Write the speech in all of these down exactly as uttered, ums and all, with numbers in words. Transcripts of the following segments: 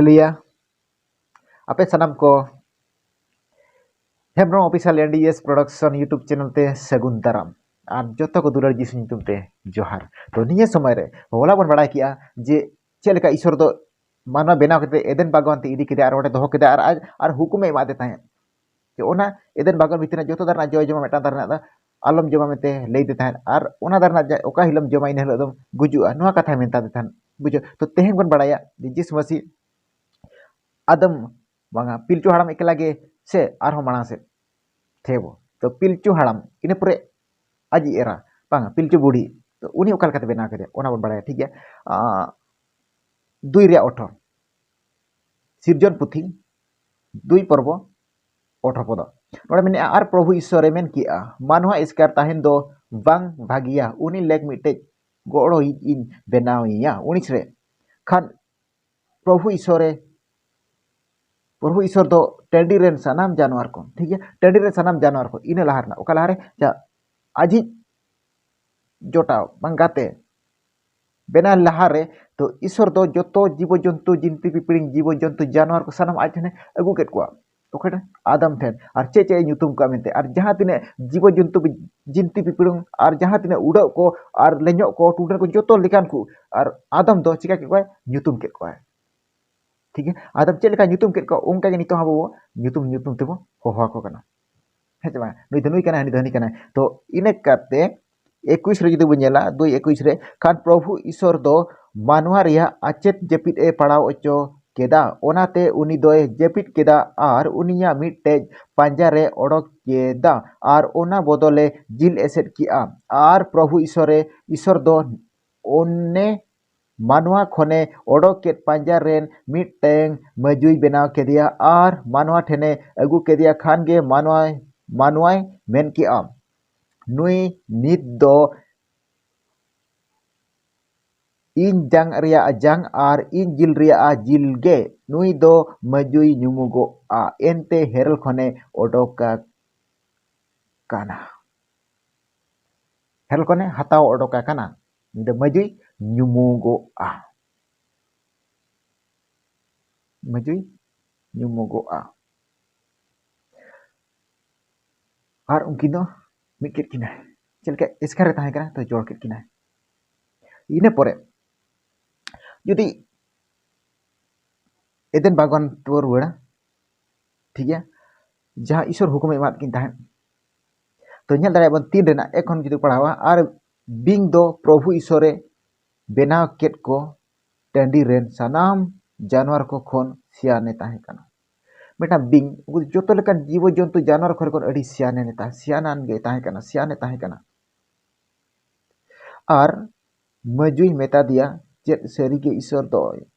ᱞᱟᱹᱭᱟ ᱟᱯᱮ ᱥᱟᱱᱟᱢ ᱠᱚ ᱦᱮᱢᱵᱨᱚᱢ ᱚᱯᱷᱤᱥᱤᱭᱟᱞ ᱮᱱ D S production YouTube channel ᱛᱮ ᱥᱟᱹᱜᱩᱱ ᱫᱟᱨᱟᱢ᱾ ᱟᱨ ᱡᱚᱛᱚ ᱠᱚ ᱫᱩᱞᱟᱹᱲ ᱡᱤᱥᱩ ᱧᱩᱛᱩᱢ ᱛᱮ ᱡᱚᱦᱟᱨ᱾ ᱛᱚ ᱱᱤᱭᱟᱹ ᱥᱚᱢᱚᱭ ᱨᱮ ᱦᱚᱞᱟ ᱵᱚᱱ ᱵᱟᱲᱟᱭ ᱠᱮᱜᱼᱟ ᱡᱮ ᱪᱮᱫ ᱞᱮᱠᱟ ᱤᱥᱚᱨ ᱫᱚ ᱢᱟᱱᱣᱟ ᱵᱮᱱᱟᱣ ᱠᱟᱛᱮ ᱮᱫᱮᱱ ᱵᱟᱜᱽᱣᱟᱱ ᱛᱮ ᱤᱫᱤ ᱠᱮᱫᱮᱭᱟ ᱟᱨ ᱚᱸᱰᱮ ᱫᱚᱦᱚ ᱠᱮᱫᱮᱭᱟ ᱟᱨ ᱟᱡ ᱟᱨ ᱦᱩᱠᱩᱢᱮ ᱮᱢᱟᱫᱮ ᱛᱟᱦᱮᱸᱫ᱾ ᱡᱮ ᱚᱱᱟ ᱮᱫᱮᱱ ᱵᱟᱜᱽᱣᱟᱱ ᱵᱷᱤᱛᱤᱨ ᱨᱮᱱᱟᱜ ᱡᱚᱛᱚ ᱫᱟᱨᱮ ᱨᱮᱱᱟᱜ ᱡᱚ ᱡᱚᱢᱟ, ᱢᱤᱫᱴᱟᱝ ᱫᱟᱨᱮ ᱨᱮᱱᱟᱜ ᱫᱚ ᱟᱞᱚᱢ ᱡᱚᱢᱟ ᱢᱮᱱᱛᱮ ᱞᱟᱹᱭ ᱫᱮ ᱛᱟᱦᱮᱸᱫ᱾ ᱟᱨ ᱚᱱᱟ ᱫᱟᱨᱮ ᱨᱮᱱᱟᱜ ᱡᱟ-, ᱚᱠᱟ ᱦᱤᱞᱳᱜ ᱮᱢ ᱡᱚᱢᱟ ᱤᱱᱟᱹ ᱦᱤᱞᱳᱜ ᱫᱚᱢ ᱜᱩᱡᱩᱜᱼᱟ, ᱱᱚᱣᱟ ᱠᱟᱛᱷᱟᱭ ᱢᱮᱛᱟ ᱫᱮ ᱛᱟᱦᱮᱸᱫ᱾ ᱵᱩᱡᱷᱟᱹᱣ? ᱛᱚ ᱛᱮᱦᱮᱧ ᱵᱚᱱ ᱵᱟᱲᱟᱭᱟ ᱡᱮ ᱡᱤᱥᱩ ᱢᱟᱹᱥᱤ ᱟᱫᱚᱢ ᱵᱟᱝᱟ ᱯᱤᱞᱪᱩ ᱦᱟᱲᱟᱢ ᱮᱠᱞᱟ ᱜᱮ ᱥᱮ ᱟᱨᱦᱚᱸ ᱢᱟᱲᱟᱝ ᱥᱮᱫ ᱛᱷᱮᱵᱚ᱾ ᱛᱚ ᱯᱤᱞᱪᱩ ᱦᱟᱲᱟᱢ, ᱤᱱᱟᱹ ᱯᱚᱨᱮ ᱟᱡᱤᱡ ᱮᱨᱟ, ᱵᱟᱝᱟ ᱯᱤᱞᱪᱩ ᱵᱩᱲᱦᱤ, ᱛᱚ ᱩᱱᱤ ᱚᱠᱟ ᱞᱮᱠᱟᱛᱮ ᱵᱮᱱᱟᱣ ᱠᱮᱫᱮᱭᱟ ᱚᱱᱟ ᱵᱚᱱ ᱵᱟᱲᱟᱭᱟ, ᱴᱷᱤᱠ ᱜᱮᱭᱟ? ᱟᱸ, ᱫᱩᱭ ᱨᱮᱭᱟᱜ ᱚᱴᱷᱚᱨ, ᱥᱤᱨᱡᱚᱱ ᱯᱩᱛᱷᱤ ᱫᱩᱭ ᱯᱚᱨᱵᱚ ᱚᱴᱷᱚᱨ ᱯᱚᱫᱚ᱾ ᱱᱚᱰᱮ ᱢᱮᱱᱮᱜᱼᱟ, ᱟᱨ ᱯᱨᱚᱵᱷᱩ ᱤᱥᱥᱚᱨᱮ ᱢᱮᱱ ᱠᱮᱜᱼᱟ, ᱢᱟᱱᱣᱟ ᱮᱥᱠᱟᱨ ᱛᱟᱦᱮᱱ ᱫᱚ ᱵᱟᱝ ᱵᱷᱟᱹᱜᱤᱭᱟ, ᱩᱱᱤ ᱞᱮᱠ ᱢᱤᱫᱴᱮᱡ ᱜᱚᱲᱚᱭᱤᱡ ᱤᱧ ᱵᱮᱱᱟᱣᱮᱭᱟ᱾ ᱩᱱᱤᱥ ᱨᱮ ᱠᱷᱟᱱ ᱯᱨᱚᱵᱷᱩ ᱤᱥᱥᱚᱨᱮ, ᱯᱨᱚᱵᱷᱩ ᱤᱥᱥᱚᱨ ᱫᱚ ᱴᱟᱺᱰᱤ ᱨᱮᱱ ᱥᱟᱱᱟᱢ ᱡᱟᱱᱣᱟᱨ ᱠᱚ, ᱴᱷᱤᱠ ᱜᱮᱭᱟ, ᱴᱟᱺᱰᱤ ᱨᱮᱱ ᱥᱟᱱᱟᱢ ᱡᱟᱱᱣᱟᱨ ᱠᱚ, ᱤᱱᱟᱹ ᱞᱟᱦᱟ ᱨᱮᱱᱟᱜ, ᱚᱠᱟ ᱞᱟᱦᱟ ᱨᱮ? ᱡᱟ ᱟᱡᱤᱡ ᱡᱚᱴᱟᱣ ᱵᱟᱝ ᱜᱟᱛᱮ ᱵᱮᱱᱟᱣ ᱞᱟᱦᱟ ᱨᱮ, ᱛᱚ ᱤᱥᱥᱚᱨ ᱫᱚ ᱡᱚᱛᱚ ᱡᱤᱵᱚ ᱡᱚᱱᱛᱩ, ᱡᱤᱱᱛᱤ ᱯᱤᱯᱤᱲᱤ, ᱡᱤᱵᱚ ᱡᱚᱱᱛᱩ, ᱡᱟᱱᱣᱟᱨ ᱠᱚ ᱥᱟᱱᱟᱢ ᱟᱡ ᱴᱷᱮᱱᱮ ᱟᱹᱜᱩ ᱠᱮᱫ ᱠᱚᱣᱟ᱾ ᱚᱠᱚᱭ ᱴᱷᱮᱱ? ᱟᱫᱟᱢ ᱴᱷᱮᱱ᱾ ᱟᱨ ᱪᱮᱫ ᱪᱮᱫ ᱮ ᱧᱩᱛᱩᱢ ᱠᱚᱣᱟ ᱢᱮᱱᱛᱮ, ᱟᱨ ᱡᱟᱦᱟᱸ ᱛᱤᱱᱟᱹᱜ ᱡᱤᱵᱚ ᱡᱚᱱᱛᱩ, ᱡᱤᱱᱛᱤ ᱯᱤᱯᱤᱲᱤ, ᱟᱨ ᱡᱟᱦᱟᱸ ᱛᱤᱱᱟᱹᱜ ᱩᱰᱟᱹᱜ ᱠᱚ, ᱟᱨ ᱞᱮᱧᱚᱜ ᱠᱚ, ᱴᱩᱰᱟᱹᱝ ᱠᱚ, ᱡᱚᱛᱚ ᱞᱮᱠᱟᱱ ᱠᱚ, ᱟᱨ ᱟᱫᱟᱢ ᱫᱚ ᱪᱤᱠᱟ ᱠᱮᱫ ᱠᱚᱣᱟᱭ? ᱧᱩᱛᱩᱢ ᱠᱮᱫ ᱠᱚᱣᱟᱭ᱾ ᱴᱷᱤᱠ ᱜᱮᱭᱟ? ᱟᱫᱚ ᱪᱮᱫ ᱞᱮᱠᱟ ᱧᱩᱛᱩᱢ ᱠᱮᱫ ᱠᱚᱣᱟ, ᱚᱱᱠᱟ ᱜᱮ ᱱᱤᱛᱚᱜ ᱦᱚᱸ ᱟᱵᱚ ᱵᱚ ᱧᱩᱛᱩᱢ ᱧᱩᱛᱩᱢ ᱛᱮᱵᱚ ᱦᱚᱦᱚ ᱟᱠᱚ ᱠᱟᱱᱟ᱾ ᱦᱮᱸ ᱥᱮ ᱵᱟᱝ? ᱱᱩᱭ ᱫᱚ ᱱᱩᱭ ᱠᱟᱱᱟᱭ, ᱦᱟᱹᱱᱤ ᱫᱚ ᱦᱟᱹᱱᱤ ᱠᱟᱱᱟᱭ᱾ ᱛᱚ ᱤᱱᱟᱹ ᱠᱟᱛᱮ ᱮᱠᱩᱥ ᱨᱮ ᱡᱩᱫᱤ ᱵᱚᱱ ᱧᱮᱞᱟ, ᱫᱩᱭ ᱮᱠᱩᱥ ᱨᱮ, ᱠᱷᱟᱱ ᱯᱨᱚᱵᱷᱩ ᱤᱥᱚᱨ ᱫᱚ ᱢᱟᱱᱣᱟ ᱨᱮᱭᱟᱜ ᱟᱪᱮᱫ ᱡᱟᱹᱯᱤᱫ ᱮ ᱯᱟᱲᱟᱣ ᱦᱚᱪᱚ ᱠᱮᱫᱟ, ᱚᱱᱟᱛᱮ ᱩᱱᱤ ᱫᱚᱭ ᱡᱟᱹᱯᱤᱫ ᱠᱮᱫᱟ ᱟᱨ ᱩᱱᱤᱭᱟᱜ ᱢᱤᱫᱴᱮᱡ ᱯᱟᱸᱡᱟ ᱨᱮ ᱚᱰᱚᱠ ᱠᱮᱫᱟ ᱟᱨ ᱚᱱᱟ ᱵᱚᱫᱚᱞᱮ ᱡᱤᱞ ᱮᱥᱮᱫ ᱠᱮᱜᱼᱟ᱾ ᱟᱨ ᱯᱨᱚᱵᱷᱩ ᱤᱥᱚᱨᱮ, ᱤᱥᱚᱨ ᱫᱚ ᱚᱱᱮ ᱢᱟᱱᱣᱟ ᱠᱷᱚᱱᱮ ᱚᱰᱚᱠ ᱠᱮᱫ ᱯᱟᱸᱡᱟ ᱨᱮᱱ ᱢᱤᱫᱴᱟᱝ ᱢᱟᱹᱡᱩᱭ ᱵᱮᱱᱟᱣ ᱠᱮᱫᱮᱭᱟ ᱟᱨ ᱢᱟᱱᱣᱟ ᱴᱷᱮᱱᱮ ᱟᱹᱜᱩ ᱠᱮᱫᱮᱭᱟ᱾ ᱠᱷᱟᱱ ᱜᱮ ᱢᱟᱱᱣᱟᱭ, ᱢᱟᱱᱣᱟᱭ ᱢᱮᱱ ᱠᱮᱜᱼᱟ, ᱱᱩᱭ ᱱᱤᱛ ᱫᱚ ᱤᱧ ᱡᱟᱝ ᱨᱮᱭᱟᱜ ᱡᱟᱝ ᱟᱨ ᱤᱧ ᱡᱤᱞ ᱨᱮᱭᱟᱜ ᱡᱤᱞ ᱜᱮ, ᱱᱩᱭ ᱫᱚ ᱢᱟᱹᱡᱩᱭ ᱧᱩᱢᱩᱜᱚᱜᱼᱟ᱾ ᱮᱱᱛᱮ ᱦᱮᱨᱮᱞ ᱠᱷᱚᱱᱮ ᱚᱰᱚᱠ ᱟᱠᱟᱱᱟ᱾ ᱦᱮᱨᱮᱞ ᱠᱷᱚᱱᱮ ᱦᱟᱛᱟᱣ ᱚᱰᱚᱠ ᱟᱠᱟᱱᱟ᱾ ᱩᱱᱤ ᱫᱚ ᱢᱟᱹᱡᱩᱭ ᱧᱩᱢᱩᱜᱚᱜᱼᱟ᱾ ᱢᱟᱹᱡᱩᱭ ᱧᱩᱢᱚᱜᱚᱜᱼᱟ᱾ ᱟᱨ ᱩᱱᱠᱤᱱ ᱫᱚ ᱢᱤᱫ ᱠᱮᱫ ᱠᱤᱱᱟᱭ, ᱪᱮᱫ ᱞᱮᱠᱟ ᱮᱥᱠᱟᱨ ᱨᱮ ᱛᱟᱦᱮᱸ ᱠᱟᱱᱟ, ᱛᱚ ᱡᱚᱲ ᱠᱮᱫ ᱠᱤᱱᱟᱭ᱾ ᱤᱱᱟᱹ ᱯᱚᱨᱮ ᱡᱩᱫᱤ ᱮᱫᱮᱱ ᱵᱟᱜᱽᱣᱟᱱ ᱛᱮᱵᱚ ᱨᱩᱣᱟᱹᱲᱟ, ᱴᱷᱤᱠ ᱜᱮᱭᱟ, ᱡᱟᱦᱟᱸ ᱤᱥᱚᱨ ᱦᱩᱠᱩᱢᱮ ᱮᱢᱟᱫ ᱠᱤᱱ ᱛᱟᱦᱮᱸᱫ, ᱛᱚ ᱧᱮᱞ ᱫᱟᱲᱮᱭᱟᱜ ᱵᱚᱱ ᱛᱤᱱ ᱨᱮᱱᱟᱜ ᱮᱠᱷᱚᱱ ᱡᱩᱫᱤ ᱯᱟᱲᱦᱟᱣᱟ, ᱟᱨ ᱵᱤᱧ ᱫᱚ ᱯᱨᱚᱵᱷᱩ ᱤᱥᱚᱨᱮ ᱵᱮᱱᱟᱣ ᱠᱮᱫ ᱠᱚ ᱴᱟᱺᱰᱤ ᱨᱮᱱ ᱥᱟᱱᱟᱢ ᱡᱟᱱᱣᱟᱨ ᱠᱚ ᱠᱷᱚᱱ ᱥᱤᱭᱟᱱᱮ ᱛᱟᱦᱮᱸ ᱠᱟᱱᱟ᱾ ᱢᱤᱫᱴᱟᱝ ᱵᱤᱧ, ᱩᱱᱠᱩ ᱡᱚᱛᱚ ᱞᱮᱠᱟᱱ ᱡᱤᱵᱚ ᱡᱚᱱᱛᱩ ᱡᱟᱱᱣᱟᱨ ᱠᱚᱨᱮ ᱠᱷᱚᱱ ᱟᱹᱰᱤ ᱥᱤᱭᱟᱱᱮ ᱛᱟᱦᱮᱸ, ᱥᱤᱭᱟᱱᱟᱱ ᱜᱮ ᱛᱟᱦᱮᱸ ᱠᱟᱱᱟ, ᱥᱤᱭᱟᱱᱮ ᱛᱟᱦᱮᱸ ᱠᱟᱱᱟ᱾ ᱟᱨ ᱢᱟᱹᱡᱩᱭ ᱢᱮᱛᱟ ᱫᱮᱭᱟ, ᱪᱮᱫ ᱥᱟᱹᱨᱤᱜᱮ ᱤᱥᱚᱨ ᱫᱚᱭ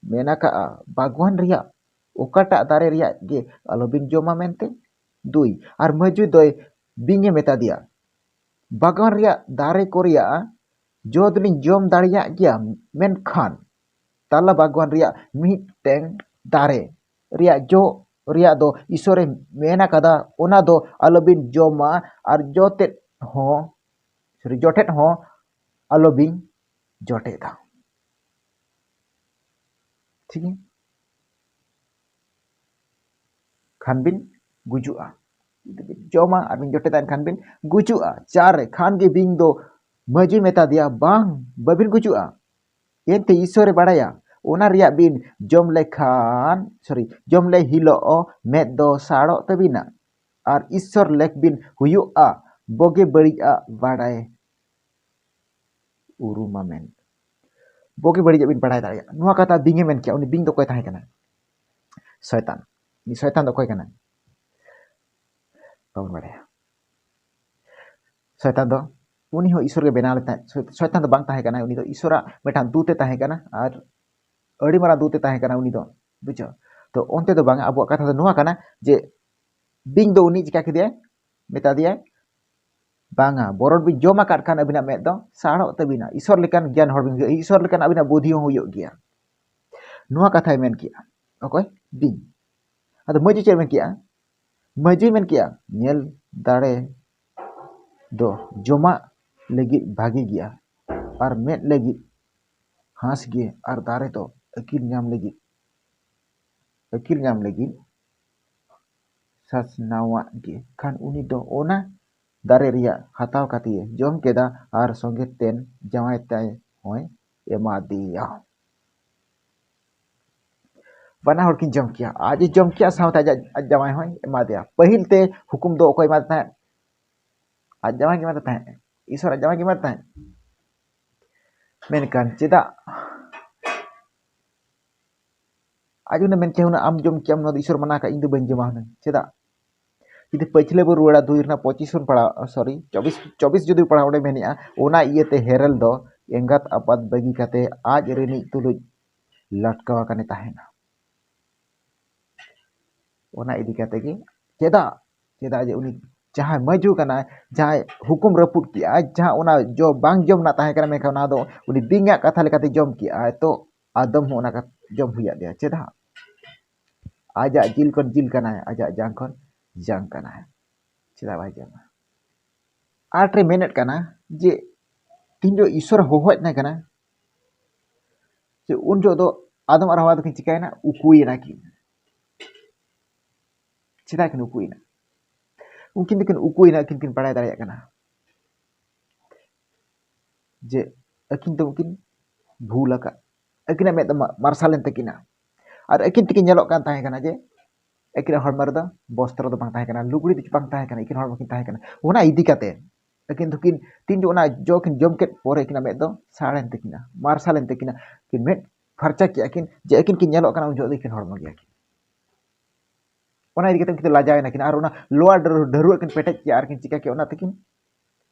ᱢᱮᱱ ᱟᱠᱟᱜᱼᱟ, ᱵᱟᱜᱽᱣᱟᱱ ᱨᱮᱭᱟᱜ ᱚᱠᱟᱴᱟᱜ ᱫᱟᱨᱮ ᱨᱮᱭᱟᱜ ᱜᱮ ᱟᱞᱚᱵᱤᱱ ᱡᱚᱢᱟ ᱢᱮᱱᱛᱮ? ᱫᱩᱭ, ᱟᱨ ᱢᱟᱹᱡᱩᱭ ᱫᱚᱭ ᱵᱤᱧᱮ ᱢᱮᱛᱟ ᱫᱮᱭᱟ, ᱵᱟᱜᱽᱣᱟᱱ ᱨᱮᱭᱟᱜ ᱫᱟᱨᱮ ᱠᱚ ᱨᱮᱭᱟᱜ ᱡᱚ ᱫᱚᱞᱤᱧ ᱡᱚᱢ ᱫᱟᱲᱮᱭᱟᱜ ᱜᱮᱭᱟ, ᱢᱮᱱᱠᱷᱟᱱ ᱛᱟᱞᱟ ᱵᱟᱜᱽᱣᱟᱱ ᱨᱮᱭᱟᱜ ᱢᱤᱫᱴᱮᱱ ᱫᱟᱨᱮ ᱨᱮᱭᱟᱜ ᱡᱚ ᱨᱮᱭᱟᱜ ᱫᱚ ᱤᱥᱚᱨᱮ ᱢᱮᱱ ᱟᱠᱟᱫᱟ, ᱚᱱᱟ ᱫᱚ ᱟᱞᱚᱵᱤᱱ ᱡᱚᱢᱟ, ᱟᱨ ᱡᱚ ᱛᱮᱫ ᱦᱚᱸ, ᱥᱚᱨᱤ, ᱡᱚ ᱴᱷᱮᱫ ᱦᱚᱸ ᱟᱞᱚᱵᱤᱱ ᱡᱚᱴᱮᱫᱟ᱾ ᱴᱷᱤᱠ ᱜᱮᱭᱟ? ᱠᱷᱟᱱ ᱵᱤᱱ ᱜᱩᱡᱩᱜᱼᱟ᱾ ᱡᱩᱫᱤ ᱵᱤᱱ ᱡᱚᱢᱟ ᱟᱨ ᱵᱤᱱ ᱡᱚᱴᱮᱫᱟ, ᱮᱱᱠᱷᱟᱱ ᱵᱤᱱ ᱜᱩᱡᱩᱜᱼᱟ᱾ ᱪᱟᱨ ᱨᱮ, ᱠᱷᱟᱱ ᱜᱮ ᱵᱤᱧ ᱫᱚ ᱢᱟᱹᱡᱩᱭ ᱢᱮᱛᱟ ᱫᱮᱭᱟ, ᱵᱟᱝ, ᱵᱟᱹᱵᱤᱱ ᱜᱩᱡᱩᱜᱼᱟ᱾ ᱮᱱᱛᱮ ᱤᱥᱚᱨᱮ ᱵᱟᱲᱟᱭᱟ, ᱚᱱᱟ ᱨᱮᱭᱟᱜ ᱵᱤᱱ ᱡᱚᱢ ᱞᱮᱠᱷᱟᱱ, ᱥᱚᱨᱤ, ᱡᱚᱢ ᱞᱮ ᱦᱤᱞᱳᱜ ᱢᱮᱫ ᱫᱚ ᱥᱟᱲᱚᱜ ᱛᱟᱹᱵᱤᱱᱟ, ᱟᱨ ᱤᱥᱚᱨ ᱞᱮᱠ ᱵᱤᱱ ᱦᱩᱭᱩᱜᱼᱟ, ᱵᱩᱜᱤ ᱵᱟᱹᱲᱤᱡᱟᱜ ᱵᱟᱲᱟᱭ ᱩᱨᱩᱢᱟ ᱢᱮᱱ᱾ ᱵᱩᱜᱤ ᱵᱟᱹᱲᱤᱡᱟᱜ ᱵᱤᱱ ᱵᱟᱲᱟᱭ ᱫᱟᱲᱮᱭᱟᱜᱼᱟ᱾ ᱱᱚᱣᱟ ᱠᱟᱛᱷᱟ ᱵᱤᱧᱮ ᱢᱮᱱ ᱠᱮᱭᱟ᱾ ᱩᱱᱤ ᱵᱤᱧ ᱫᱚ ᱚᱠᱚᱭ ᱛᱟᱦᱮᱸ ᱠᱟᱱᱟ? ᱥᱚᱭᱛᱟᱱ᱾ ᱩᱱᱤ ᱥᱚᱭᱛᱟᱱ ᱫᱚ ᱚᱠᱚᱭ ᱠᱟᱱᱟᱭ? ᱵᱟᱵᱚᱱ ᱵᱟᱲᱟᱭᱟ᱾ ᱥᱚᱭᱛᱟᱱ ᱫᱚ, ᱩᱱᱤ ᱦᱚᱸ ᱤᱥᱚᱨ ᱜᱮ ᱵᱮᱱᱟᱣ ᱞᱮᱫ ᱛᱟᱦᱮᱸᱫ᱾ ᱥᱚᱭ-, ᱥᱚᱭᱛᱟᱱ ᱫᱚ ᱵᱟᱝ ᱛᱟᱦᱮᱸ ᱠᱟᱱᱟᱭ, ᱩᱱᱤ ᱫᱚ ᱤᱥᱚᱨᱟᱜ ᱢᱤᱫᱴᱟᱝ ᱫᱩᱛ ᱮ ᱛᱟᱦᱮᱸ ᱠᱟᱱᱟ, ᱟᱨ ᱟᱹᱰᱤ ᱢᱟᱨᱟᱝ ᱫᱩᱛ ᱮ ᱛᱟᱦᱮᱸ ᱠᱟᱱᱟ ᱩᱱᱤ ᱫᱚ, ᱵᱩᱡᱷᱟᱹᱣ᱾ ᱛᱚ ᱚᱱᱛᱮ ᱫᱚ ᱵᱟᱝ, ᱟᱵᱚᱣᱟᱜ ᱠᱟᱛᱷᱟ ᱫᱚ ᱱᱚᱣᱟ ᱠᱟᱱᱟ ᱡᱮ ᱵᱤᱧ ᱫᱚ ᱩᱱᱤ ᱪᱤᱠᱟ ᱠᱮᱫᱮᱭᱟᱭ? ᱢᱮᱛᱟ ᱫᱮᱭᱟᱭ, ᱵᱟᱝᱟ, ᱵᱚᱨᱚᱱ ᱵᱤᱱ ᱡᱚᱢ ᱟᱠᱟᱫ ᱠᱷᱟᱱ ᱟᱹᱵᱤᱱᱟᱜ ᱢᱮᱫ ᱫᱚ ᱥᱟᱲᱚᱜ ᱛᱟᱹᱵᱤᱱᱟ, ᱤᱥᱚᱨ ᱞᱮᱠᱟᱱ ᱜᱮᱭᱟᱱ ᱦᱚᱲ ᱵᱤᱱ ᱦᱩᱭᱩᱜᱼᱟ, ᱤᱥᱚᱨ ᱞᱮᱠᱟᱱ ᱟᱹᱵᱤᱱᱟᱜ ᱵᱩᱫᱷᱤ ᱦᱚᱸ ᱦᱩᱭᱩᱜ ᱜᱮᱭᱟ᱾ ᱱᱚᱣᱟ ᱠᱟᱛᱷᱟᱭ ᱢᱮᱱ ᱠᱮᱜᱼᱟ᱾ ᱚᱠᱚᱭ? ᱵᱤᱧ᱾ ᱟᱫᱚ ᱢᱟᱹᱡᱩ ᱪᱮᱫ ᱢᱮᱱ ᱠᱮᱜᱼᱟ? ᱢᱟᱹᱡᱩᱭ ᱢᱮᱱ ᱠᱮᱜᱼᱟ, ᱧᱮᱞ ᱫᱟᱲᱮ ᱫᱚ ᱡᱚᱢᱟᱜ ᱞᱟᱹᱜᱤᱫ ᱵᱷᱟᱜᱮ ᱜᱮᱭᱟ, ᱟᱨ ᱢᱮᱫ ᱞᱟᱹᱜᱤᱫ ᱦᱟᱸᱥ ᱜᱮ, ᱟᱨ ᱫᱟᱨᱮ ᱫᱚ ᱟᱹᱠᱤᱞ ᱧᱟᱢ ᱞᱟᱹᱜᱤᱫ ᱟᱹᱠᱤᱞ ᱧᱟᱢ ᱞᱟᱹᱜᱤᱫ ᱥᱟᱥᱱᱟᱣᱟᱜ ᱜᱮ᱾ ᱠᱷᱟᱱ ᱩᱱᱤ ᱫᱚ ᱚᱱᱟ ᱫᱟᱨᱮ ᱨᱮᱭᱟᱜ ᱦᱟᱛᱟᱣ ᱠᱟᱛᱮ ᱡᱚᱢ ᱠᱮᱫᱟ ᱟᱨ ᱥᱚᱸᱜᱮ ᱛᱮᱱ ᱡᱟᱶᱟᱭ ᱛᱟᱭ ᱦᱚᱸᱭ ᱮᱢᱟ ᱫᱮᱭᱟ᱾ ᱵᱟᱱᱟ ᱦᱚᱲ ᱠᱤᱱ ᱡᱚᱢ ᱠᱮᱜᱼᱟ, ᱟᱡ ᱮ ᱡᱚᱢ ᱠᱮᱜᱼᱟ, ᱥᱟᱶᱛᱮ ᱟᱡᱟᱜ ᱟᱡ ᱡᱟᱶᱟᱭ ᱦᱚᱸᱭ ᱮᱢᱟ ᱫᱮᱭᱟ᱾ ᱯᱟᱹᱦᱤᱞ ᱛᱮ ᱦᱩᱠᱩᱢ ᱫᱚ ᱚᱠᱚᱭ ᱮᱢᱟᱫᱮ ᱛᱟᱦᱮᱸᱫ? ᱟᱡ ᱡᱟᱶᱟᱭ ᱜᱮ ᱮᱢᱟᱫᱮ ᱛᱟᱦᱮᱸᱫ, ᱤᱥᱚᱨ ᱟᱡ ᱡᱟᱶᱟᱭ ᱜᱮ ᱮᱢᱟᱫᱮ ᱛᱟᱦᱮᱸᱫ᱾ ᱢᱮᱱᱠᱷᱟᱱ ᱪᱮᱫᱟᱜ ᱟᱡ ᱦᱩᱱᱟᱹᱝ ᱢᱮᱱ ᱠᱮᱭᱟ, ᱦᱩᱱᱟᱹᱝ ᱟᱢ ᱡᱚᱢ ᱠᱮᱭᱟᱢ, ᱱᱚᱣᱟ ᱫᱚ ᱤᱥᱚᱨ ᱢᱟᱱᱟ ᱠᱟᱜ, ᱤᱧ ᱫᱚ ᱵᱟᱹᱧ ᱡᱚᱢᱟ ᱦᱩᱱᱟᱹᱝ᱾ ᱪᱮᱫᱟᱜ? ᱡᱩᱫᱤ ᱯᱟᱹᱪᱷᱞᱟᱹ ᱵᱚ ᱨᱩᱣᱟᱹᱲᱟ, ᱫᱩᱭ ᱨᱮᱱᱟᱜ ᱯᱚᱸᱪᱤᱥ ᱵᱚᱱ ᱯᱟᱲᱦᱟᱣᱟ, ᱥᱚᱨᱤ, ᱪᱚᱵᱵᱤᱥ, ᱪᱚᱵᱵᱤᱥ ᱡᱩᱫᱤ ᱯᱟᱲᱦᱟᱣ, ᱚᱸᱰᱮ ᱢᱮᱱᱮᱜᱼᱟ, ᱚᱱᱟ ᱤᱭᱟᱹᱛᱮ ᱦᱮᱨᱮᱞ ᱫᱚ ᱮᱸᱜᱟᱛ ᱟᱯᱟᱛ ᱵᱟᱹᱜᱤ ᱠᱟᱛᱮ ᱟᱡ ᱨᱤᱱᱤᱡ ᱛᱩᱞᱩᱡ ᱞᱟᱴᱠᱟᱣ ᱟᱠᱟᱱᱮ ᱛᱟᱦᱮᱱᱟ᱾ ᱚᱱᱟ ᱤᱫᱤ ᱠᱟᱛᱮ ᱜᱮ, ᱪᱮᱫᱟᱜ? ᱪᱮᱫᱟᱜ ᱡᱮ ᱩᱱᱤ ᱡᱟᱦᱟᱸᱭ ᱢᱟᱹᱡᱷᱩ ᱠᱟᱱᱟᱭ, ᱡᱟᱦᱟᱸᱭ ᱦᱩᱠᱩᱢ ᱨᱟᱹᱯᱩᱫ ᱠᱮᱜᱼᱟᱭ, ᱡᱟᱦᱟᱸ ᱚᱱᱟ ᱡᱚ ᱵᱟᱝ ᱡᱚᱢ ᱨᱮᱱᱟᱜ ᱛᱟᱦᱮᱸ ᱠᱟᱱᱟ, ᱢᱮᱱᱠᱷᱟᱱ ᱚᱱᱟ ᱫᱚ ᱩᱱᱤ ᱵᱤᱧᱟᱜ ᱠᱟᱛᱷᱟ ᱞᱮᱠᱟᱛᱮ ᱡᱚᱢ ᱠᱮᱜᱼᱟᱭ, ᱛᱚ ᱟᱫᱚᱢ ᱦᱚᱸ ᱚᱱᱟ ᱠᱟᱛ-, ᱡᱚᱢ ᱦᱩᱭᱟᱫ ᱫᱮᱭᱟ᱾ ᱪᱮᱫᱟᱜ? ᱟᱡᱟᱜ ᱡᱤᱞ ᱠᱷᱚᱱ ᱡᱤᱞ ᱠᱟᱱᱟᱭ, ᱟᱡᱟᱜ ᱡᱟᱝ ᱠᱷᱚᱱ ᱡᱟᱝ ᱠᱟᱱᱟᱭ, ᱪᱮᱫᱟᱜ ᱵᱟᱭ ᱡᱚᱢᱟ? ᱟᱨ ᱨᱮ ᱢᱮᱱᱮᱫ ᱠᱟᱱᱟ ᱡᱮ ᱛᱤᱦᱤᱧ ᱫᱚ ᱤᱥᱚᱨ ᱦᱚᱦᱚᱭᱮᱫ ᱛᱟᱦᱮᱸ ᱠᱟᱱᱟ, ᱡᱮ ᱩᱱ ᱡᱚᱦᱚᱜ ᱫᱚ ᱟᱫᱚᱢ ᱟᱨ ᱦᱟᱣᱟ ᱫᱚᱠᱤᱱ ᱪᱤᱠᱟᱹᱭᱮᱱᱟ? ᱩᱠᱩᱭᱮᱱᱟ ᱠᱤᱱ᱾ ᱪᱮᱫᱟᱜ ᱠᱤᱱ ᱩᱠᱩᱭᱮᱱᱟ? ᱩᱱᱠᱤᱱ ᱫᱚᱠᱤᱱ ᱩᱠᱩᱭᱮᱱᱟ, ᱟᱹᱠᱤᱱ ᱠᱤᱱ ᱵᱟᱲᱟᱭ ᱫᱟᱲᱮᱭᱟᱜ ᱠᱟᱱᱟ ᱡᱮ ᱟᱹᱠᱤᱱ ᱫᱚ ᱩᱱᱠᱤᱱ ᱵᱷᱩᱞ ᱟᱠᱟᱫ, ᱟᱹᱠᱤᱱᱟᱜ ᱢᱮᱫ ᱫᱚ ᱢᱟ-, ᱢᱟᱨᱥᱟᱞ ᱮᱱ ᱛᱟᱹᱠᱤᱱᱟ᱾ ᱟᱨ ᱟᱹᱠᱤᱱ ᱛᱮᱠᱤᱱ ᱧᱮᱞᱚᱜ ᱠᱟᱱ ᱛᱟᱦᱮᱸ ᱠᱟᱱᱟ ᱡᱮ ᱟᱹᱠᱤᱱᱟᱜ ᱦᱚᱲᱢᱚ ᱨᱮᱫᱚ ᱵᱚᱥᱛᱨᱚ ᱫᱚ ᱵᱟᱝ ᱛᱟᱦᱮᱸ ᱠᱟᱱᱟ, ᱞᱩᱜᱽᱲᱤ ᱫᱚ ᱵᱟᱝ ᱛᱟᱦᱮᱸ ᱠᱟᱱᱟ, ᱟᱹᱠᱤᱱ ᱦᱚᱲᱢᱚ ᱠᱤᱱ ᱛᱟᱦᱮᱸ ᱠᱟᱱᱟ᱾ ᱚᱱᱟ ᱤᱫᱤ ᱠᱟᱛᱮ ᱟᱹᱠᱤᱱ ᱫᱚᱠᱤᱱ, ᱛᱤᱱ ᱡᱚᱠᱷᱚᱱ ᱚᱱᱟ ᱡᱚ ᱠᱤᱱ ᱡᱚᱢ ᱠᱮᱫ ᱯᱚᱨᱮ ᱟᱹᱠᱤᱱᱟᱜ ᱢᱮᱫ ᱫᱚ ᱥᱟᱲ ᱮᱱ ᱛᱟᱹᱠᱤᱱᱟ, ᱢᱟᱨᱥᱟᱞ ᱮᱱ ᱛᱟᱹᱠᱤᱱᱟ, ᱠᱤᱱ ᱢᱮᱫ ᱯᱷᱟᱨᱪᱟ ᱠᱮᱜᱼᱟ ᱠᱤᱱ, ᱡᱮ ᱟᱹᱠᱤᱱ ᱠᱤᱱ ᱧᱮᱞᱚᱜ ᱠᱟᱱᱟ ᱩᱱ ᱡᱚᱠᱷᱚᱱ ᱫᱚ ᱟᱹᱠᱤᱱ ᱦᱚᱲᱢᱚ ᱜᱮᱭᱟ ᱠᱤᱱ᱾ ᱚᱱᱟ ᱤᱫᱤ ᱠᱟᱛᱮ ᱩᱱᱠᱤᱱ ᱫᱚ ᱞᱟᱡᱟᱣ ᱮᱱᱟ ᱠᱤᱱ ᱟᱨ ᱚᱱᱟ ᱞᱳᱣᱟᱨ ᱰᱷᱟᱹᱨᱣᱟᱹᱜ ᱠᱤᱱ ᱯᱮᱴᱮᱡ ᱠᱮᱜᱼᱟ ᱟᱨ ᱠᱤᱱ ᱪᱤᱠᱟ ᱠᱮᱜᱼᱟ, ᱚᱱᱟ ᱛᱮᱠᱤᱱ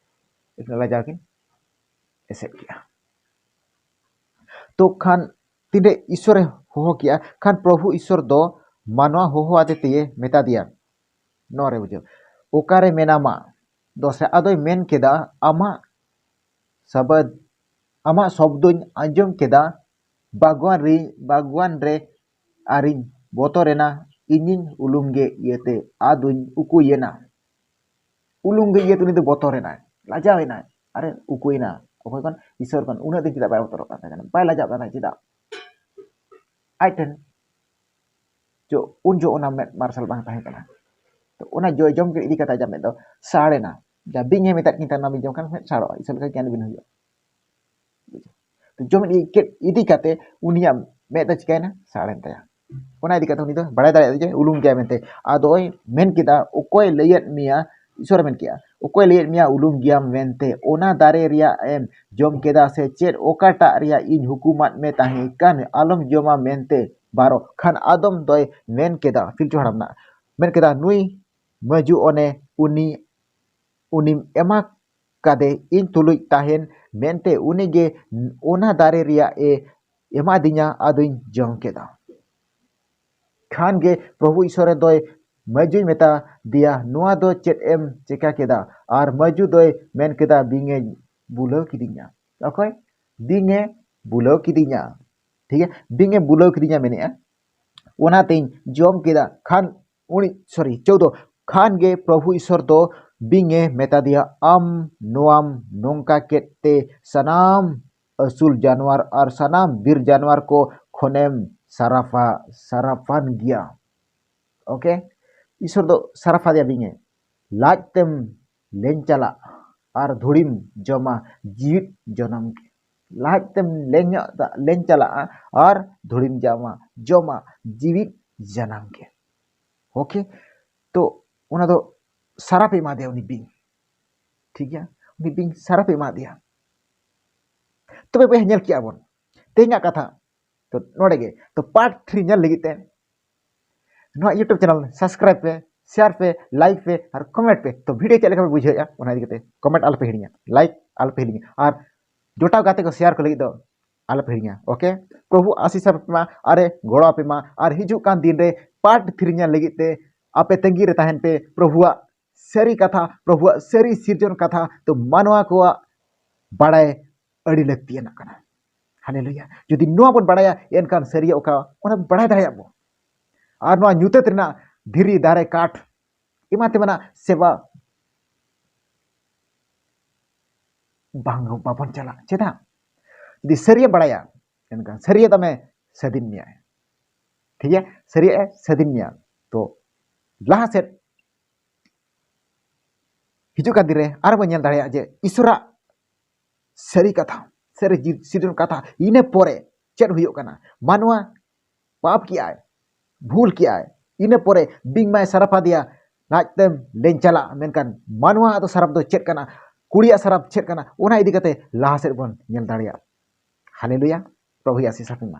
ᱞᱟᱡᱟᱣ ᱠᱤᱱ ᱮᱥᱮᱫ ᱠᱮᱜᱼᱟ᱾ ᱛᱚ ᱠᱷᱟᱱ ᱛᱤᱱᱨᱮ ᱤᱥᱥᱚᱨᱮ ᱦᱚᱦᱚ ᱠᱮᱜᱼᱟ, ᱠᱷᱟᱱ ᱯᱨᱚᱵᱷᱩ ᱤᱥᱥᱚᱨ ᱫᱚ ᱢᱟᱱᱣᱟ ᱦᱚᱦᱚ ᱟᱫᱮ ᱛᱮᱭᱮ ᱢᱮᱛᱟ ᱫᱮᱭᱟ, ᱱᱚᱣᱟ ᱨᱮ ᱵᱩᱡᱷᱟᱹᱣ, "ᱚᱠᱟᱨᱮ ᱢᱮᱱᱟᱢᱟ?" ᱫᱚᱥᱨᱟ ᱟᱫᱚᱭ ᱢᱮᱱ ᱠᱮᱫᱟ, "ᱟᱢᱟᱜ ᱥᱟᱵᱟᱫ, ᱟᱢᱟᱜ ᱥᱚᱵᱫᱚᱧ ᱟᱸᱡᱚᱢ ᱠᱮᱫᱟ, ᱵᱟᱜᱽᱣᱟᱱ ᱨᱮ, ᱵᱟᱜᱽᱣᱟᱱ ᱨᱮ ᱟᱨᱤᱧ ᱵᱚᱛᱚᱨᱮᱱᱟ, ᱤᱧᱤᱧ ᱩᱞᱩᱢ ᱜᱮ ᱤᱭᱟᱹᱛᱮ ᱟᱫᱚᱧ ᱩᱠᱩᱭᱮᱱᱟ᱾" ᱩᱞᱩᱢ ᱜᱮ ᱤᱭᱟᱹᱛᱮ ᱩᱱᱤ ᱫᱚ ᱵᱚᱛᱚᱨᱮᱱᱟᱭ, ᱞᱟᱡᱟᱣᱮᱱᱟᱭ᱾ ᱟᱨᱮ ᱩᱠᱩᱭᱮᱱᱟ᱾ ᱚᱠᱚᱭ ᱠᱷᱚᱱ? ᱤᱥᱚᱨ ᱠᱷᱚᱱ᱾ ᱩᱱᱟᱹᱜ ᱫᱤᱱ ᱪᱮᱫᱟᱜ ᱵᱟᱭ ᱵᱚᱛᱚᱨᱚᱜ ᱠᱟᱱ ᱛᱟᱦᱮᱸ ᱠᱟᱱᱟ? ᱵᱟᱭ ᱞᱟᱡᱟᱜ ᱠᱟᱱᱟ ᱪᱮᱫᱟᱜ? ᱟᱡ ᱴᱷᱮᱱ᱾ ᱡᱚ-, ᱩᱱ ᱡᱚᱦᱚᱜ ᱚᱱᱟ ᱢᱮᱫ ᱢᱟᱨᱥᱟᱞ ᱵᱟᱝ ᱛᱟᱦᱮᱸ ᱠᱟᱱᱟ᱾ ᱛᱚ ᱚᱱᱟ ᱡᱚᱭ ᱡᱚᱢ ᱠᱮᱫ ᱤᱫᱤ ᱠᱟᱛᱮ ᱟᱡᱟᱜ ᱢᱮᱫ ᱫᱚ ᱥᱟᱲᱮᱱᱟ᱾ ᱡᱟ ᱵᱤᱧ ᱮ ᱢᱮᱛᱟᱫ ᱠᱤᱱ ᱛᱟᱦᱮᱱᱟ, ᱵᱤᱧ ᱡᱚᱢ ᱠᱷᱟᱱ ᱢᱮᱫ ᱥᱟᱲᱚᱜᱼᱟ, ᱤᱥᱟᱹ ᱞᱮᱠᱟ ᱜᱮ ᱵᱤᱱ ᱦᱩᱭᱩᱜᱼᱟ᱾ ᱛᱚ ᱡᱚᱢ ᱤᱫᱤ ᱠᱮᱫ ᱤᱫᱤ ᱠᱟᱛᱮ ᱩᱱᱤᱭᱟᱜ ᱢᱮᱫ ᱫᱚ ᱪᱤᱠᱟᱭᱮᱱᱟ? ᱥᱟᱲᱮᱱ ᱛᱟᱭᱟ᱾ ᱚᱱᱟ ᱤᱫᱤ ᱠᱟᱛᱮ ᱩᱱᱤ ᱫᱚ ᱵᱟᱲᱟᱭ ᱫᱟᱲᱮᱭᱟᱜᱼᱟ ᱡᱮ ᱩᱞᱩᱢ ᱜᱮᱭᱟ ᱢᱮᱱᱛᱮ᱾ ᱟᱫᱚᱭ ᱢᱮᱱ ᱠᱮᱫᱟ, "ᱚᱠᱚᱭ ᱞᱟᱹᱭᱟᱫ ᱢᱮᱭᱟ?" ᱤᱥᱚᱨᱮ ᱢᱮᱱ ᱠᱮᱫᱟ, "ᱚᱠᱚᱭ ᱞᱟᱹᱭᱟᱫ ᱢᱮᱭᱟ ᱩᱞᱩᱢ ᱜᱮᱭᱟᱢ ᱢᱮᱱᱛᱮ? ᱚᱱᱟ ᱫᱟᱨᱮ ᱨᱮᱭᱟᱜ ᱮᱢ ᱡᱚᱢ ᱠᱮᱫᱟ ᱥᱮ ᱪᱮᱫ? ᱚᱠᱟᱴᱟᱜ ᱨᱮᱭᱟᱜ ᱤᱧ ᱦᱩᱠᱩᱢᱟᱫ ᱢᱮ ᱛᱟᱦᱮᱸ ᱠᱟᱱ ᱟᱞᱚᱢ ᱡᱚᱢᱟ ᱢᱮᱱᱛᱮ?" ᱵᱟᱨᱚ ᱠᱷᱟᱱ ᱟᱫᱚᱢ ᱫᱚᱭ ᱢᱮᱱ ᱠᱮᱫᱟ, ᱯᱤᱞᱪᱩ ᱦᱟᱲᱟᱢ ᱱᱟᱜ ᱢᱮᱱ ᱠᱮᱫᱟ, "ᱱᱩᱭ ᱢᱟᱹᱡᱩ ᱚᱱᱮ ᱩᱱᱤ, ᱩᱱᱤᱢ ᱮᱢᱟ ᱠᱟᱫᱮ ᱤᱧ ᱛᱩᱞᱩᱡ ᱛᱟᱦᱮᱱ ᱢᱮᱱᱛᱮ ᱩᱱᱤᱜᱮ ᱚᱱᱟ ᱫᱟᱨᱮ ᱨᱮᱭᱟᱜ ᱮ ᱮᱢᱟᱫᱤᱧᱟ, ᱟᱫᱚᱧ ᱡᱚᱢ ᱠᱮᱫᱟ᱾" ᱠᱷᱟᱱ ᱜᱮ ᱯᱨᱚᱵᱷᱩ ᱤᱥᱚᱨᱮ ᱫᱚᱭ ᱢᱟᱹᱡᱩᱭ ᱢᱮᱛᱟ ᱫᱮᱭᱟ, "ᱱᱚᱣᱟ ᱫᱚ ᱪᱮᱫ ᱮᱢ ᱪᱮᱠᱟ ᱠᱮᱫᱟ?" ᱟᱨ ᱢᱟᱹᱡᱩ ᱫᱚᱭ ᱢᱮᱱ ᱠᱮᱫᱟ, "ᱵᱤᱧ ᱮ ᱵᱩᱞᱟᱹᱣ ᱠᱤᱫᱤᱧᱟ᱾" ᱚᱠᱚᱭ? ᱵᱤᱧ ᱮ ᱵᱩᱞᱟᱹᱣ ᱠᱤᱫᱤᱧᱟ᱾ ᱴᱷᱤᱠ ᱜᱮᱭᱟ, ᱵᱤᱧ ᱮ ᱵᱩᱞᱟᱹᱣ ᱠᱤᱫᱤᱧᱟ ᱢᱮᱱᱮᱫᱼᱟ, ᱚᱱᱟᱛᱮᱧ ᱡᱚᱢ ᱠᱮᱫᱟ᱾ ᱠᱷᱟᱱ ᱩᱱᱤ, ᱥᱚᱨᱤ, ᱪᱳᱫᱚ, ᱠᱷᱟᱱ ᱜᱮ ᱯᱨᱚᱵᱷᱩ ᱤᱥᱚᱨ ᱫᱚ ᱵᱤᱧ ᱮ ᱢᱮᱛᱟ ᱫᱮᱭᱟ, "ᱟᱢ ᱱᱚᱣᱟᱢ ᱱᱚᱝᱠᱟ ᱠᱮᱫ ᱛᱮ ᱥᱟᱱᱟᱢ ᱟᱹᱥᱩᱞ ᱡᱟᱱᱣᱟᱨ ᱟᱨ ᱥᱟᱱᱟᱢ ᱵᱤᱨ ᱡᱟᱱᱣᱟᱨ ᱠᱚ ᱠᱷᱚᱱᱮᱢ ᱥᱟᱨᱟᱯᱷᱟ, ᱥᱟᱨᱟᱯᱷᱟᱱ ᱜᱮᱭᱟ᱾" ᱳᱠᱮ, ᱤᱥᱚᱨ ᱫᱚ ᱥᱟᱨᱟᱯᱷᱟ ᱫᱮᱭᱟ ᱵᱤᱧ ᱮ, "ᱞᱟᱡ ᱛᱮᱢ ᱞᱮᱧ ᱪᱟᱞᱟᱜ ᱟᱨ ᱫᱷᱩᱲᱤᱢ ᱡᱚᱢᱟ ᱡᱤᱣᱤᱫ ᱡᱚᱱᱚᱢ ᱜᱮ᱾" ᱞᱟᱡ ᱛᱮᱢ ᱞᱮᱧᱚᱜ ᱫᱟ-, ᱞᱮᱧ ᱪᱟᱞᱟᱜᱼᱟ ᱟᱨ ᱫᱷᱩᱲᱤᱢ ᱡᱚᱢᱟ, ᱡᱚᱢᱟ ᱡᱤᱣᱤᱫ ᱡᱟᱱᱟᱢ ᱜᱮ᱾ ᱳᱠᱮ, ᱛᱚ ᱚᱱᱟ ᱫᱚ ᱥᱟᱨᱟᱯ ᱮ ᱮᱢᱟ ᱫᱮᱭᱟ ᱩᱱᱤ ᱵᱤᱧ᱾ ᱴᱷᱤᱠ ᱜᱮᱭᱟ, ᱩᱱᱤ ᱵᱤᱧ ᱥᱟᱨᱟᱯ ᱮ ᱮᱢᱟ ᱫᱮᱭᱟ᱾ ᱛᱚᱵᱮ ᱵᱚᱭᱦᱟ, ᱧᱮᱞ ᱠᱮᱜᱼᱟ ᱵᱚᱱ ᱛᱮᱦᱮᱧᱟᱜ ᱠᱟᱛᱷᱟ᱾ ᱛᱚ ᱱᱚᱰᱮ ᱜᱮ, ᱛᱚ part three ᱧᱮᱞ ᱞᱟᱹᱜᱤᱫ ᱛᱮ ᱱᱚᱣᱟ YouTube channel subscribe ᱯᱮ, share ᱯᱮ, like ᱯᱮ ᱟᱨ comment ᱯᱮ᱾ ᱛᱚ video ᱪᱮᱫ ᱞᱮᱠᱟ ᱯᱮ ᱵᱩᱡᱷᱟᱹᱣᱮᱫᱼᱟ, ᱚᱱᱟ ᱤᱫᱤ ᱠᱟᱛᱮ comment ᱟᱞᱚᱯᱮ ᱦᱤᱲᱤᱧᱟ, like ᱟᱞᱚᱯᱮ ᱦᱤᱲᱤᱧᱟ ᱟᱨ ᱡᱚᱴᱟᱣ ᱜᱟᱛᱮ ᱠᱚ share ᱠᱚ ᱞᱟᱹᱜᱤᱫ ᱫᱚ ᱟᱞᱚᱯᱮ ᱦᱤᱲᱤᱧᱟ᱾ ᱳᱠᱮ, ᱯᱨᱚᱵᱷᱩ ᱟᱥᱤᱥ ᱟᱯᱮ ᱢᱟ ᱟᱨᱮ ᱜᱚᱲᱚ ᱟᱯᱮ ᱢᱟ ᱟᱨ ᱦᱤᱡᱩᱜ ᱠᱟᱱ ᱫᱤᱱ ᱨᱮ part three ᱧᱮᱞ ᱞᱟᱹᱜᱤᱫ ᱛᱮ ᱟᱯᱮ ᱛᱟᱺᱜᱤ ᱨᱮ ᱛᱟᱦᱮᱱ ᱯᱮ᱾ ᱯᱨᱚᱵᱷᱩᱣᱟᱜ ᱥᱟᱹᱨᱤ ᱠᱟᱛᱷᱟ, ᱯᱨᱚᱵᱷᱩᱣᱟᱜ ᱥᱟᱹᱨᱤ ᱥᱤᱨᱡᱚᱱ ᱠᱟᱛᱷᱟ ᱫᱚ ᱢᱟᱱᱣᱟ ᱠᱚᱣᱟᱜ ᱵᱟᱲᱟᱭ ᱟᱹᱰᱤ ᱞᱟᱹᱠᱛᱤᱭᱟᱱᱟᱜ ᱠᱟᱱᱟ᱾ ᱦᱟᱞᱮᱞᱩᱭᱟ᱾ ᱡᱩᱫᱤ ᱱᱚᱣᱟ ᱵᱚᱱ ᱵᱟᱲᱟᱭᱟ, ᱮᱱᱠᱷᱟᱱ ᱥᱟᱹᱨᱤᱭᱟᱜ ᱚᱠᱟ, ᱚᱱᱟ ᱵᱟᱲᱟᱭ ᱫᱟᱲᱮᱭᱟᱜ ᱵᱚᱱ᱾ ᱟᱨ ᱱᱚᱣᱟ ᱧᱩᱛᱟᱹᱛ ᱨᱮᱱᱟᱜ ᱫᱷᱤᱨᱤ, ᱫᱟᱨᱮ, ᱠᱟᱴ, ᱮᱢᱟᱱ ᱛᱮᱢᱟᱱᱟᱜ ᱥᱮᱵᱟ ᱵᱟᱝ, ᱵᱟᱵᱚᱱ ᱪᱟᱞᱟᱜ᱾ ᱪᱮᱫᱟᱜ? ᱡᱩᱫᱤ ᱥᱟᱹᱨᱤᱭᱮ ᱵᱟᱲᱟᱭᱟ, ᱮᱱᱠᱷᱟᱱ ᱥᱟᱹᱨᱤᱭᱮ ᱛᱟᱢᱮ ᱥᱟᱹᱫᱷᱤᱱ ᱢᱮᱭᱟᱭ᱾ ᱴᱷᱤᱠ ᱜᱮᱭᱟ, ᱥᱟᱹᱨᱤᱭᱟᱜ ᱮ ᱥᱟᱹᱫᱷᱤᱱ ᱢᱮᱭᱟ᱾ ᱛᱚ ᱞᱟᱦᱟ ᱥᱮᱫ ᱦᱤᱡᱩᱜ ᱠᱟᱱ ᱫᱤᱱ ᱨᱮ ᱟᱨ ᱵᱚᱱ ᱧᱮᱞ ᱫᱟᱲᱮᱭᱟᱜᱼᱟ ᱡᱮ ᱤᱥᱚᱨᱟᱜ ᱥᱟᱹᱨᱤ ᱠᱟᱛᱷᱟ, ᱥᱟᱹᱨᱤ ᱡᱤ- ᱥᱤᱨᱡᱚᱱ ᱠᱟᱛᱷᱟ, ᱤᱱᱟᱹ ᱯᱚᱨᱮ ᱪᱮᱫ ᱦᱩᱭᱩᱜ ᱠᱟᱱᱟ? ᱢᱟᱱᱣᱟ ᱯᱟᱯ ᱠᱮᱜᱼᱟᱭ, ᱵᱷᱩᱞ ᱠᱮᱜᱼᱟᱭ, ᱤᱱᱟᱹ ᱯᱚᱨᱮ ᱵᱤᱧ ᱢᱟᱭ ᱥᱟᱨᱟᱯ ᱟᱫᱮᱭᱟ, ᱞᱟᱡ ᱛᱮᱢ ᱞᱮᱧᱪᱟᱞᱟᱜ, ᱢᱮᱱᱠᱷᱟᱱ ᱢᱟᱱᱣᱟ ᱟᱫᱚ ᱥᱟᱨᱟᱯ ᱫᱚ ᱪᱮᱫ ᱠᱟᱱᱟ, ᱠᱩᱲᱤᱭᱟᱜ ᱥᱟᱨᱟᱯ ᱪᱮᱫ ᱠᱟᱱᱟ, ᱚᱱᱟ ᱤᱫᱤ ᱠᱟᱛᱮ ᱞᱟᱦᱟ ᱥᱮᱫ ᱵᱚᱱ ᱧᱮᱞ ᱫᱟᱲᱮᱭᱟᱜᱼᱟ᱾ ᱦᱟᱞᱮᱞᱩᱭᱟ, ᱯᱨᱚᱵᱷᱩᱭ ᱟᱥᱤᱥ ᱟᱯᱮ ᱢᱟ᱾